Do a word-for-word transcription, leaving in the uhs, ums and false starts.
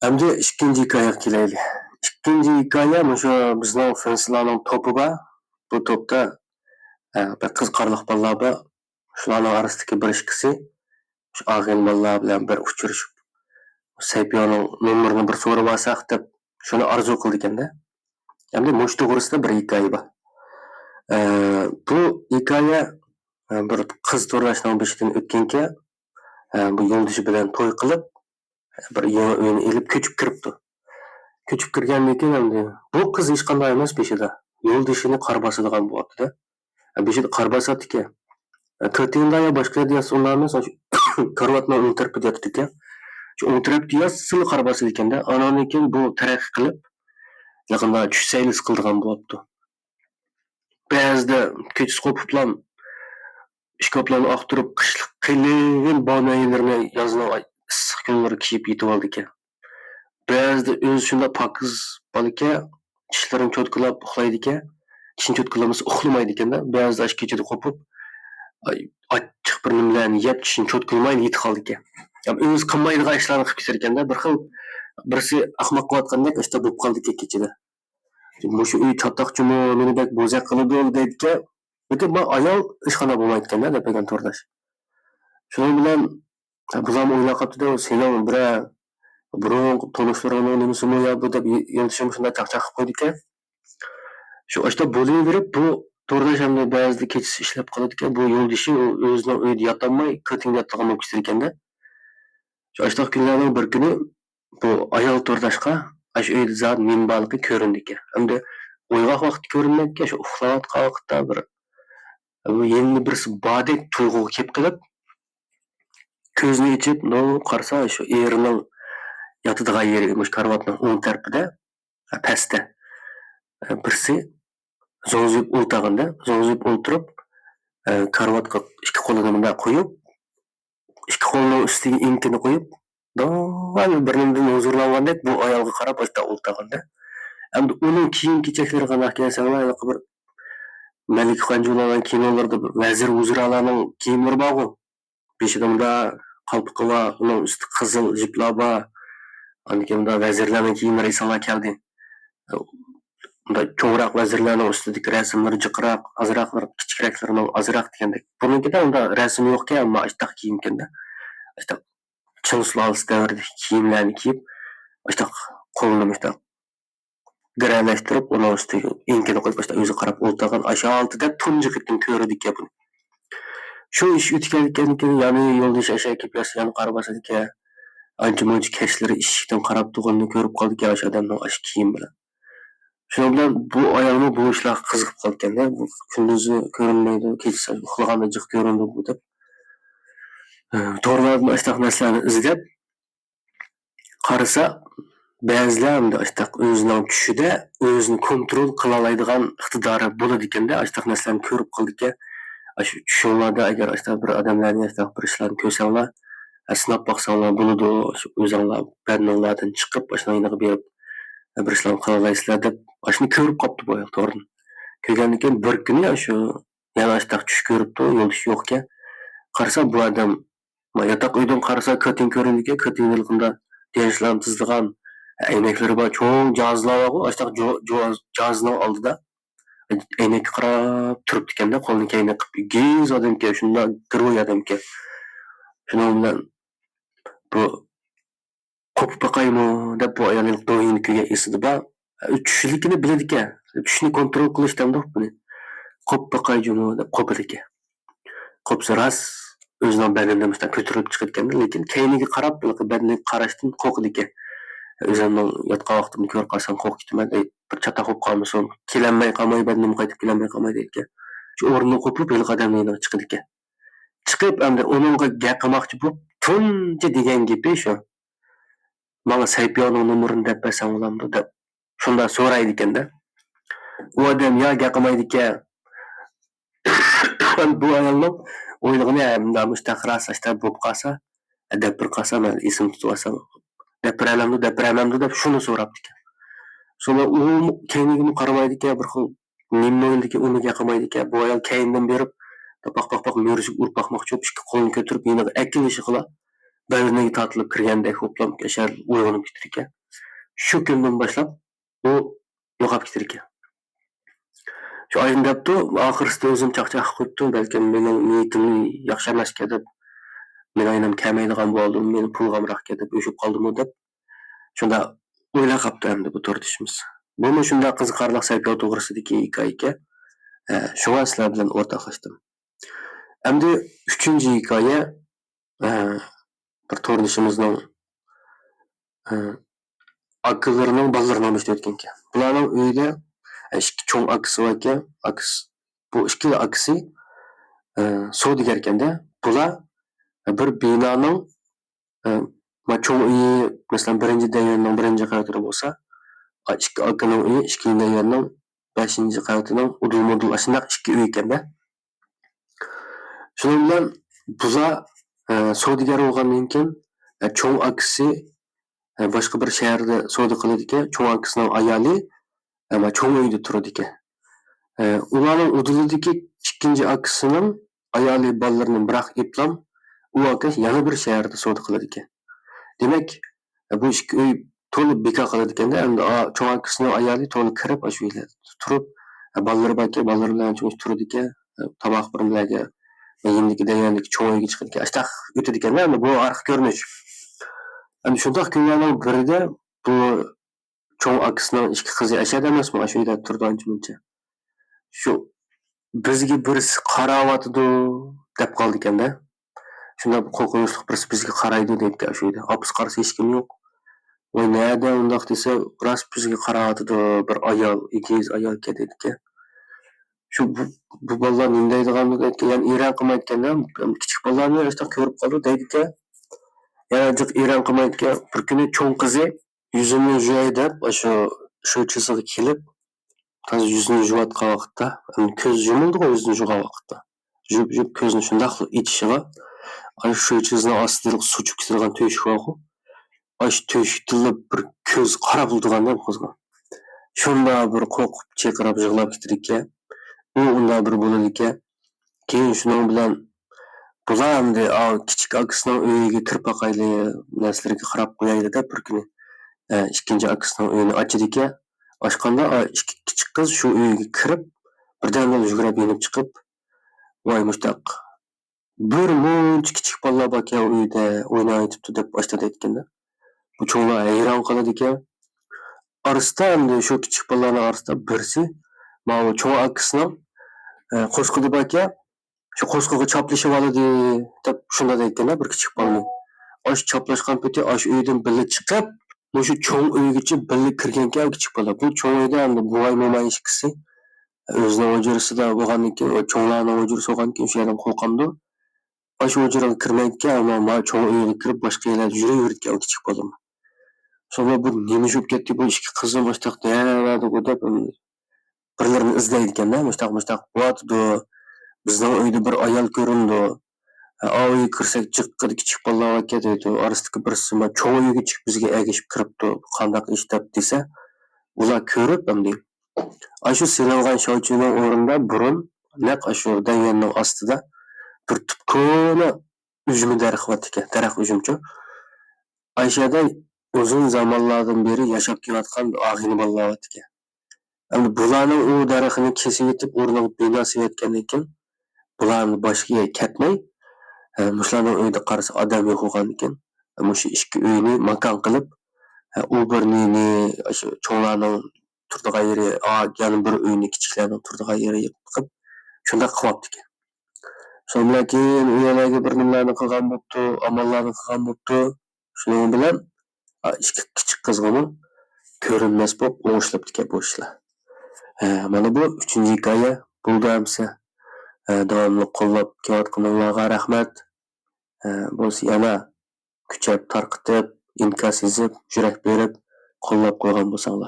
ئەمدى ئىككىنچى ھېكايىگە كېلەيلى. ئىككىنچى ھېكايە مۇشۇ بىزنىڭ فىرىنسلارنىڭ توپى بار. بۇ توپتا، ئە، بىر قىزىقارلىق بالىلار بار. شۇلارنىڭ ئارىسىدىكى بىر ئىككىسى شۇ ئالغان بالىلار بىلەن بىر ئۇچرىشىپ، سەيپىيانىڭ نومۇرىنى بىر سورىۋالساق دەپ شۇنى ئارزۇ قىلىدىكەن-دە. ئەمدى مۇشۇ توغرىسىدا بىر ھېكايە بار. ئە، بۇ ھېكايە، ئە، بىر قىز تورداشنىڭ بېشىدىن ئۆتكەنكەن. ئە، بۇ يولدىشى بىلەن توي قىلىپ، بىر يېڭى ئۆينى ئېلىپ كۆچۈپ كىرىپتۇ. كۆچۈپ كىرگەندىن كېيىن ئەمدى بۇ قىز ھېچقانداق ئەمەس بېشىدا. يولدىشىنى قار باسىدىغان بولۇپتۇ-دە. بېشىدا قار باساتتىكەن. كارتىنىدا يا باشقا يەردە ياتسا ئۇنداق ئەمەس، شۇ كارىۋاتنىڭ ئوڭ تەرىپىدە ياتىدىكەن. شۇ ئوڭ تەرەپتە ياتسىلا قار باسىدىكەن-دە. ئانان كېيىن بۇ تەرەققىي قىلىپ، يېقىندا چۈش سەيلىسى قىلىدىغان بولۇپتۇ. بەزىدە كېچىسى قوپۇپلام ئىشكاپلارنى ئاختۇرۇپ، قىشلىق قېلىن بانەيلىرىنى يازنىڭ ئىسسىق كۈنلىرى كىيىپ يېتىۋالىدىكەن. بەزىدە ئۆزى شۇنداق پاكىز بالىكەن، چىشلىرىنى چوتكىلاپ ئۇخلايدىكەن. چىشىنى چوتكىلىمىسا ئۇخلىمايدىكەن-دە. بەزىدە ئاشۇ كېچىدە قوپۇپ، ئاي، ئاچچىق بىر نېمىلەرنى يەپ، چىشىنى چوتكىلىمايلا يېتىۋالىدىكەن. يەنى ئۆزى قىلمايدىغان ئىشلارنى قىلىپ كېتىدىكەن-دە. بىر خىل، بىرسى ئاخماق قىلىۋاتقاندەك ئىشتا بولۇپ قالىدىكەن كېچىدە. مۇشۇ ئۆي چاتاقچىمۇ، مېنى بەك بوزەك قىلىدۇ دەيدىكەن. لېكىن ما ئايال ئىشخانا بولمايدىكەن-دە، دەپ بەرگەن تورداش. شۇنىڭ بىلەن بۇلارمۇ ئويلاپ قاپتۇ-دە، سېنىڭ بىرەر بۇرۇنقى تونۇشلىرىڭنىڭ نېمىسىمۇ يا بۇ دەپ، يولدىشىمۇ شۇنداق چاقچاق قىلىپ قويىدىكەن. شۇ ئاشتا بولۇۋېرىپ، بۇ تورداش ئەمدى بەزىدە كېچىسى ئىشلەپ قالىدىكەن. بۇ يولدىشى ئۇ ئۆزىنىڭ ئۆيىدە ياتالماي، كارتىنىدا ياتىدىغان بولۇپ كېتىدىكەن-دە. شۇ ئاشتاق كۈنلەرنىڭ بىر كۈنى بۇ ئايال تورداشقا ئاشۇ ئۆيدە زادى نېمە بارلىقى كۆرۈندىكەن. ئەمدى ئويغاق ۋاقىتتا كۆرۈنمەيدىكەن، شۇ ئۇخلاۋاتقان ۋاقىتتا بىر، بۇ يېنىدا بىرسى باردەك تۇيغۇغا كېلىپ قېلىپ، كۆزىنى ئېچىپ، نو قارىسا، شۇ ئېرىنىڭ ياتىدىغان يېرى مۇشۇ كارىۋاتنىڭ ئوڭ تەرىپىدە، پەستە، بىرسى زوڭزىيىپ ئولتۇرغاندا، زوڭزىيىپ ئولتۇرۇپ، كارىۋاتقا ئىككى قولىنى مۇنداق قويۇپ، ئىككى قولىنىڭ ئۈستىگە ئېڭىكىنى قويۇپ، داۋاملىق بىر نېمىدىن ھۇزۇرلانغاندەك بۇ ئايالغا قاراپ ئاشتا ئولتۇرغاندا. ئەمدى ئۇنىڭ كىيىم-كېچەكلىرىگە قانداق كەلسەڭلار، ھېلىقى بىر مەلىكە خانجۇلارنىڭ كىنولىرىدا بىر ۋەزىر ۋۇزۇرالارنىڭ كىيىملىرى بارغۇ. بېشىدا مۇنداق قالپىقى بار، ئۇنىڭ ئۈستى قىزىل جىپلار بار. ئاندىن كېيىن مۇنداق ۋەزىرلەرنىڭ كىيىملىرى ئېسىڭلار كەلدى. مۇنداق چوڭراق ۋەزىرلەرنىڭ ئۈستىدىكى رەسىملىرى جىقراق، ئازراقلىرى، كىچىكرەكلىرىنىڭ ئازراق دېگەندەك. بۇنىڭكىدە ئۇنداق رەسىم يوقكەن، ئەمما ئاشتاق كىيىمكەندە. ئاشتاق چىڭ سۇلالىسى دەۋرىدىكى كىيىملەرنى كىيىپ، ئاشتاق قولىنى مۇشتاق گىرەلەشتۈرۈپ، ئۇنىڭ ئۈستىگە ئېڭىكىنى قويۇپ، ئاشتاق ئۆزىگە قاراپ ئولتۇرغان ئاشۇ ھالىتىدە تۇنجى قېتىم كۆرىدىكەن بۇنى. شۇ ئىش ئۆتكەندىن كېيىن يەنە يولدىشى ئاشۇ كېلىپ ياتسا يەنە قارا باسىدىكەن. ئانچە مۇنچە كەچلىرى ئىشىكتىن قاراپ تۇرغىنىنى كۆرۈپ قالىدىكەن ئاشۇ ئادەمنىڭ ئاشۇ كىيىمى بىلەن. شۇنىڭ بىلەن بۇ ئايالمۇ بۇ ئىشلارغا قىزىقىپ قالىدىكەن-دە، بۇ كۈندۈزى كۆرۈنمەيدۇ، كېچىسى ئۇخلىغاندا جىق كۆرۈنىدۇ بۇ دەپ. تورلاردىن ئاشتاق نەرسىلەرنى ئىزدەپ، قارىسا، بەزىلەر ئەمدى ئاشتاق ئۆزىنىڭ چۈشىدە ئۆزىنى كونترول قىلالايدىغان ئىقتىدارى بولىدىكەن-دە، ئاشتاق نەرسىلەرنى كۆرۈپ قالىدىكەن. ئاشۇ چۈشۈڭلاردا ئەگەر ئاشتاق بىر ئادەملەرنى ئاشتاق بىر ئىشلارنى كۆرسەڭلار، سىناپ باقساڭلار بولىدۇ، شۇ ئۆزۈڭلار بەدىنىڭلاردىن چىقىپ، ئاشۇنىڭ يېنىغا بېرىپ، بىر ئىشلارنى قىلالايسىلەر دەپ، ئاشۇنى كۆرۈپ قاپتۇ بۇ ئايال توردىن. كۆرگەندىن كېيىن بىر كۈنى ئاشۇ يەنە ئاشتاق چۈش كۆرۈپتۇ، يولدىشى يوقكەن. قارىسا بۇ ئادەم ما ياتاق ئۆيدىن قارىسا، كارتىن كۆرۈنىدىكەن، كارتىن يېنىقىدا دېڭىزلارنى تىزىدىغان ئەينەكلىرى بار، چوڭ جاھازلار بارغۇ، ئاشتاق جو-، جو-، جاھازنىڭ ئالدىدا ئەينەككە قاراپ تۇرۇپتىكەن-دە، قولىنى كەينىگە قىلىپ، ئېگىز ئادەمكەن، شۇنداق گىروي ئادەمكەن. شۇنىڭ بىلەن بۇ قوپۇپ باقايمۇ دەپ بۇ ئايال ھېلىقى دوھىينى كۆرگەن ئېسىدە بار. چۈشلۈكىنى بىلىدىكەن. چۈشنى كونترول قىلىش دەمدۇق بۇنى. قوپۇپ باقاي جۇمۇ دەپ قوپىدىكەن. قوپسا راست ئۆزىنىڭ بەدىنىدىن مۇشۇنداق كۆتۈرۈلۈپ چىقىدىكەن. لېكىن كەينىگە قاراپ ھېلىقى بەدىنىگە قاراشتىن قورقىدىكەن. ئۆزۈمنىڭ ياتقان ۋاقتىمنى كۆرۈپ قالسام قورقۇپ كېتىمەن. ئەي، بىر چاتاق بولۇپ قالمىسۇن. كېلەلمەي قالماي، بەدىنىم قايتىپ كېلەلمەي قالماي دەيدىكەن. شۇ ئورنىدىن قوپۇپ ھېلىقى ئادەمنىڭ يېنىغا چىقىدىكەن. چىقىپ ئەمدى ئۇنىڭغا گەپ قىلماقچى بولۇپ تۇنجى دېگەن گېپى شۇ. ماڭا سەيپىيانىڭ نومۇرىنى دەپ بەرسەڭ بولامدۇ دەپ شۇنداق سورايدىكەن-دە. ئۇ ئادەم يا گەپ قىلمايدىكەن. بۇ ئايالنىڭ ئويلىغىنى مۇنداق مۇشتاق راست ئاشتا بولۇپ قالسا، دەپ بىر قالسا مەن ئېسىمنى تۇتۇۋالسام، دەپ بېرەلەمدۇ، دەپ بېرەلمەمدۇ دەپ شۇنى سوراپتىكەن. شۇڭا ئۇ كەينىگىمۇ قارىمايدىكەن، بىر خىل نېمە ئويلىدىكەن، ئۇنى گەپ قىلمايدىكەن. بۇ ئايال كەينىدىن بېرىپ، پاق، پاق، پاق مۈرۈشۈپ ئۇرۇپ باقماقچى بولۇپ، ئىككى قولىنى كۆتۈرۈپ يېنىغا ئەكېلىشىغىلا، بەدىنىگە تارتىلىپ كىرگەندەك خوپلام ئاشۇ يەردە ئويغىنىپ كېتىدىكەن. شۇ كۈندىن باشلاپ ئۇ يوقاپ كېتىدىكەن. شۇ ئاينى دەپتۇ، ئاخىرسىدا ئۆزۈم چاقچاق قىلىپتۇ، بەلكىم مېنىڭ نىيىتىم ياخشى ئەمەسكەن دەپ، مېنىڭ ئاينام كەلمەيدىغان بولدىمۇ، مېنىڭ پۇلغا ئامراقكەن دەپ ئۆچۈپ قالدىمۇ دەپ، شۇنداق ئويلاپ قاپتۇ ئەمدى بۇ توردىشىمىز. بۇمۇ شۇنداق قىزىقارلىق سەھىپە توغرىسىدىكى ھېكايە ئىكەن. ئە، شۇڭا سىلەر بىلەن ئورتاقلاشتىم. ئەمدى ئۈچىنچى ھېكايە، ئە، بىر توردىشىمىزنىڭ، ئە، ئاكىلىرىنىڭ بالىلىرىنىڭ بېشىدا ئۆتكەنىكەن. بۇلارنىڭ ئۆيىدە، ئە، ئىككى چوڭ ئاكىسى باركەن. ئاكىسى، بۇ ئىككىلا ئاكىسى، ئە، سودىگەركەندە، بۇلار، ئە، بىر بىنانىڭ، ئە، ما چوڭ ئۆيى، مەسىلەن، بىرىنچى دەيۋەننىڭ بىرىنچى قەۋىتىدە بولسا، ئا، ئىككى ئاكىنىڭ ئۆيى ئىككىنچى دەيۋەننىڭ بەشىنچى قەۋىتىنىڭ ئۇدۇلمۇدۇل ئاشۇنداق ئىككى ئۆيكەندە. شۇنىڭ بىلەن بۇلار، ئە، سودىگەر بولغاندىن كېيىن، ئە، چوڭ ئاكىسى، ئە، باشقا بىر شەھەردە سودا قىلىدىكەن. چوڭ ئاكىسىنىڭ ئايالى، ئە، ما چوڭ ئۆيدە تۇرىدىكەن. ئە، ئۇلارنىڭ ئۇدۇلىدىكى ئىككىنچى ئاكىسىنىڭ ئايالى بالىلىرىنى بىراق ئېپلام، ئۇ ئاكا يەنە بىر شەھەردە سودا قىلىدىكەن. دېمەك، بۇ ئىككى ئۆي تولا بىكار قالىدىكەندە، ئەمدى ئا-، چوڭ ئاكىسىنىڭ ئايالى تولا كىرىپ، ئاشۇ يەردە تۇرۇپ، بالىلىرى باركەن، بالىلىرى بىلەن شۇ تۇرىدىكەن، تاماق بىرمىلەرگە، يېنىدىكى دەيۋەندىكى چوڭ ئۆيگە چىقىدىكەن، ئاشتاق ئۆتىدىكەندە، ئەمدى بۇ ئارقا كۆرۈنۈش. ئەمدى شۇنداق كۈنلەرنىڭ بىرىدە بۇ چوڭ ئاكىسىنىڭ ئىككى قىزى ئەشەدە ئەمەسمۇ، ئاشۇ يەردە تۇرىدۇ ئانچە مۇنچە. شۇ بىزگە بىرسى قاراۋاتىدۇ دەپ قالدىكەندە. شۇنداق بىر قورقۇنچلۇق بىرسى بىزگە قارايدۇ دەيدىكەن ئاشۇ يەردە. ئاپىسى قارىسا ھېچكىم يوق. ۋاي نەدە ئۇنداق دېسە، راست بىزگە قاراۋاتىدۇ بىر ئايال، ئېگىز ئايالكەن دەيدىكەن. شۇ بۇ، بۇ بالىلار نېمە دەيدىغاندۇ دەيدىكەن، يەنە ئېرەن قىلمايدىكەندە، كىچىك بالىلارنى ئاشۇنداق كۆرۈپ قالدى دەيدىكەن. يەنە جىق ئېرەن قىلمايدىكەن. بىر كۈنى چوڭ قىزى يۈزۈمنى يۇياي دەپ، ئاشۇ شۇ چىزىغا كېلىپ، تازا يۈزىنى يۇۋاتقان ۋاقىتتا، كۆز يۇمۇلدىغۇ يۈزىنى يۇغان ۋاقىتتا. يۇيۇپ، يۇيۇپ كۆزىنى شۇنداقلا ئېچىشىغا، ئاشۇ شۇ چىزنىڭ ئاستىدىن سۇ چۈشۈپ كېتىدىغان تۆشۈك بارغۇ. ئاشۇ تۆشۈكتىنلا بىر كۆز قارا بولىدىغان قىزغا. شۇنداق بىر قورقۇپ، چىرقىراپ يىغلاپ كېتىدىكەن. ئۇ ئۇنداق بىر بولىدىكەن. كېيىن شۇنىڭ بىلەن بۇلار ئەمدى، ئا، كىچىك ئاكىسىنىڭ ئۆيىگە كىرىپ باقايلى، نەرسىلىرىگە قاراپ قويايلى دەپ بىر كۈنى، ئە، ئىككىنچى ئاكىسىنىڭ ئۆيىنى ئاچىدىكەن. ئاچقاندا، ئا، ئىككى كىچىك قىز شۇ ئۆيگە كىرىپ، بىردەمدىلا يۈگۈرۈپ يېنىپ چىقىپ، ۋاي مۇشتاق، بىر مۇنچە كىچىك بالىلار باركەن ئۇ ئۆيدە ئويناۋېتىپتۇ دەپ ئاشتا دەيدىكەن-دە. بۇ چوڭلار ھەيران قالىدىكەن. ئارىسىدا ئەمدى شۇ كىچىك بالىلارنىڭ ئارىسىدا بىرسى ماۋۇ چوڭ ئاكىسىنىڭ، ئە، قورسىقىدا باركەن، شۇ قورسىقىغا چاپلىشىۋالدى دەپ شۇنداق دەيدىكەن-دە بىر كىچىك بالىنى. ئاشۇ چاپلاشقان پېتى ئاشۇ ئۆيدىن بىللە چىقىپ، مۇشۇ چوڭ ئۆيگىچە بىللە كىرگەنكەن كىچىك بالا. بۇ چوڭ ئۆيدە ئەمدى بوۋاي موماي ئىككىسى ئۆزىنىڭ ھۇجرىسىدا بولغاندىن كېيىن، ئۇ چوڭلارنىڭ ھۇجرىسى بولغاندىن كېيىن شۇ يەردىن قورقامدۇ؟ ئاشۇ ھۇجرىغا كىرمەيدىكەن، ئەمما ما چوڭ ئۆيگە كىرىپ باشقا يەرلەردە يۈرۈۋېرىدىكەن ئۇ كىچىك بالىمۇ. شۇڭا بۇ نېمە بولۇپ كەتتى، بۇ ئىككى قىزنى مۇشتاق نەدىغۇ دەپ، بىرلىرىنى ئىزدەيدىكەن-دە، مۇشتاق، مۇشتاق بولۇۋاتىدۇ، بىزنىڭ ئۆيدە بىر ئايال كۆرۈندى، ئاۋۇ ئۆيگە كىرسەك جىققىدە كىچىك بالىلار باركەن دەيدۇ، ئارىسىدىكى بىرسى ما چوڭ ئۆيگە چىقىپ بىزگە ئەگىشىپ كىرىپتۇ، قانداق ئىش دەپ دېسە، ئۇلار كۆرۈپ ئەمدى ئاشۇ سېلىنغان شاۋچۈنىڭ ئورنىدا بۇرۇن نەق ئاشۇ دەيۋەننىڭ ئاستىدا بىر تۈپ كونا ئۈجمە دەرىخى بارتىكەن، دەرەخ ئۈجمىچۇ. ئاشۇ يەردە ئۇزۇن زامانلاردىن بېرى ياشاپ كېلىۋاتقان ئاغىنە بالىلار بارتىكەن. ئەمدى بۇلارنىڭ ئۇ دەرىخىنى كېسىۋېتىپ، ئورنىغا بىنا سېلىۋەتكەندىن كېيىن، بۇلار باشقا يەرگە كەتمەي، ئە، مۇشۇلارنىڭ ئۆيىدە قارىسا ئادەم يوق بولغاندىكىن، مۇشۇ ئىككى ئۆينى ماكان قىلىپ، ئە، ئۇ بىرنى، ئاشۇ چوڭلارنىڭ تۇرىدىغان يېرى، ئا، يەنە بىر ئۆينى كىچىكلەرنىڭ تۇرىدىغان يېرى قىلىپ، شۇنداق قىلىۋاپتىكەن. شۇنىڭ بىلەن كېيىن ئۇ يەرلەرگە بىر نېمىلەرنى قىلغان بوپتۇ، ئاماللارنى قىلغان بوپتۇ. شۇنىڭ بىلەن، ئا، ئىككى كىچىك قىزغىمۇ كۆرۈنمەس بولۇپ ئوڭشىلىپتىكەن بۇ ئىشلار. ھە، مانا بۇ ئۈچىنچى ھېكايە بولدى ئەمسە. ھە، داۋاملىق قوللاپ كېلىۋاتقىنىڭلارغا رەھمەت. ھە، بولسا يەنە كۈچەپ، تارقىتىپ، ئىنكاس يېزىپ، يۈرەك بېرىپ قوللاپ قويغان بولساڭلار.